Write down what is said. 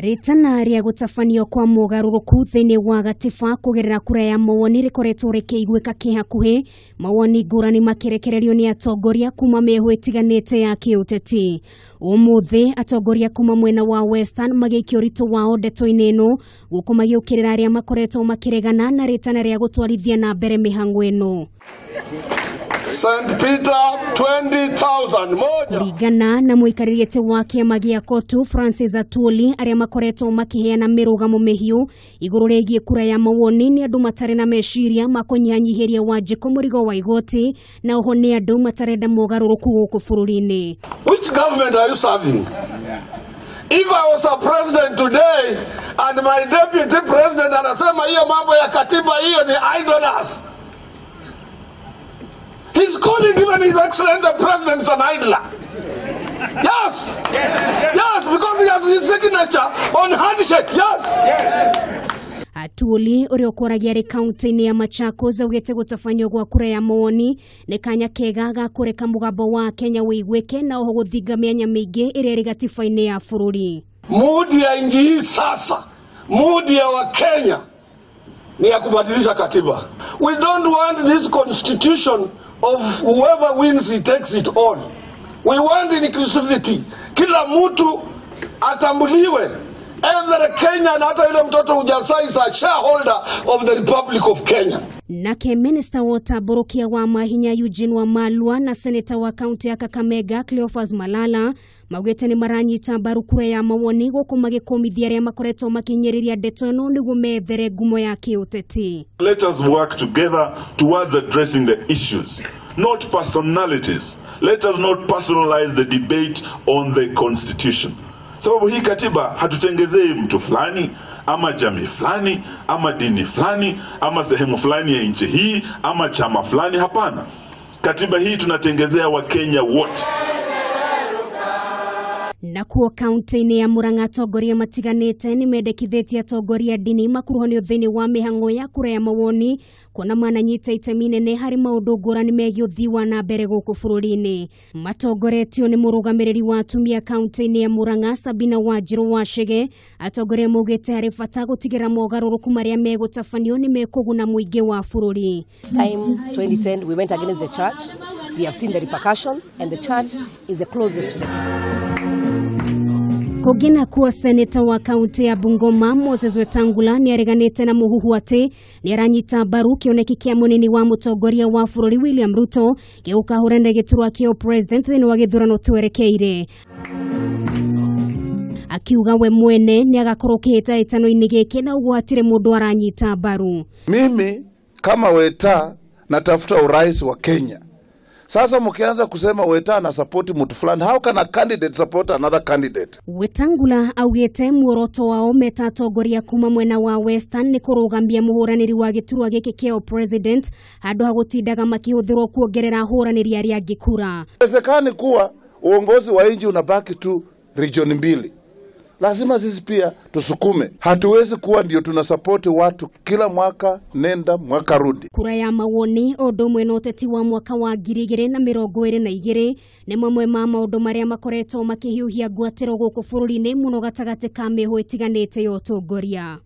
Ritana rĩa gũtabanio kwa mogarũrũku thĩinĩ wa gatiba kũgerera kura ya mawoni rĩkoretwo rĩkĩiguĩka kĩhakuhĩ, mawoni ngũrani makĩrekererio nĩ atongoria kuma mĩhũ ĩtiganĩte ya kĩũteti. Ũmũthĩ atongoria kuma mwena wa Western magĩikia ũritũ wao ndeto-inĩ ĩno, gũkũ magĩũkĩrĩra arĩa makoretwo makĩregana na rĩtana rĩa gũtwarithia na mbere mĩhang'o ĩno. St. Peter 20,000 moja. Kũringana na mũikarĩri gĩtĩ wa kĩama gĩa Kotu Francis Atwoli, arĩa makoretwo makĩheana mĩrũgamo mĩhiũ igũrũ rĩgiĩ kura ya mawoni nĩ andũ matarĩ na meciria ma kũnyihanyihĩria Wanjikũ mũrigo wa igoti, na oho nĩ andũ matarenda mogarũrũku gũkũ bũrũri-inĩ. Which government are you serving? If I was a president today and my deputy president anasema hiyo mambo ya katiba hiyo ni idlers. He's calling even His Excellency the President an idler. Yes. Yes, because he has his signature on handshake. Yes. Atwoli ũrĩa ũkoragia arĩ kaunti-inĩ ya Machakos augĩte gũtabanio gwa kura ya mawoni nĩ kanya kega ga kũreka mũgambo wa Kenya wĩiguĩke na oho gũthinga mĩanya mĩingĩ ĩrĩa ĩrĩ gatiba-inĩ ya bũrũri. Mudi ya nchi hii sasa, mudi ya Wakenya ni ya kubadilisha katiba. We don't want this constitution of whoever wins he takes it all. We want inclusivity. Kila mtu atambuliwe. Every Kenyan, hata yule mtoto hujazaa, is a shareholder of the Republic of Kenya. Nake Minister wa ũtambũrũkia wa mahinya Eugene Wamalwa na Seneta wa kaunti ya Kakamega Cleophas Malala maugĩte nĩ maranyita mbaru kura ya mawoni gũkũ magĩkũmithia arĩa makoretwo makĩhinyĩrĩria ndeto ĩno nĩguo methere ngumo ya kĩũteti. Let us work together towards addressing the issues, not personalities. Let us not personalize the debate on the constitution. Sababu hii katiba hatutengezei mtu fulani ama jamii fulani ama dini fulani ama sehemu fulani ya nchi hii ama chama fulani. Hapana, katiba hii tunatengezea Wakenya wote. Nakuo kaunti-inĩ ya Murang'a atongoria matiganĩte nĩ mendekithĩtie atongoria ndini makuruhanio thĩinĩ wa mĩhang'o ya kura ya mawoni kuona mananyita itemi inene harĩ maũndũ ngũrani megiĩ ũthii wa na mbere gũkũ bũrũri-inĩ. Matongoretio nĩ mũrũgamĩrĩri wa atumia kaunti-inĩ ya Murang'a Sabina Wanjirũ Wachege, atongoria maugĩte harĩ bata gũtigĩrĩra mogarũrũku marĩa megũtabanio nĩ mekũguna mũingĩ wa bũrũri. Time 2010 we went against the church. We have seen the repercussions and the church is the closest to the people. Kũngĩ nakuo seneta wa kaunti ya Bungoma Moses Wetangula nĩ areganĩte na mũhuhu atĩ nĩ aranyita mbaru kĩoneki kĩa mũnini wa mũtongoria wa bũrũri William Ruto gĩa gũkahũranĩra gĩturwa kĩa president thĩinĩ wa gĩthurano twerekeire. Akiuga we mwene nĩ agakorwo kĩhĩtahĩtano-inĩ gĩkĩ na ũguo hatirĩ mũndũ aranyita mbaru. Mimi kama Weta natafuta urais wa Kenya. Sasa mkianza kusema Weta na support mtu fulani, how can a candidate support another candidate? Wetangula augĩte muoroto wao meta atongoria kuma mwena wa Western nĩ kũrũgamia mũhũranĩri wa gĩturwa gĩkĩ kĩa president handũ ha gũtindaga makĩhũthĩrwo kuongerera ahũranĩri arĩa angĩ kura. Haiwezekani kuwa uongozi wa nchi unabaki tu region mbili. Lazima sisi pia tusukume. Hatuwezi kuwa ndio tunasupport watu kila mwaka nenda mwaka rudi. Kura ya mawoni ũndũ ũmwe na ũteti wa mwaka wa 2022 nĩ mamwe ma maũndũ marĩa makoretwo makĩhiũhia ngwatĩro gũkũ bũrũri-inĩ mũno gatagatĩ ka mĩhũ ĩtiganĩte ya ũtongoria.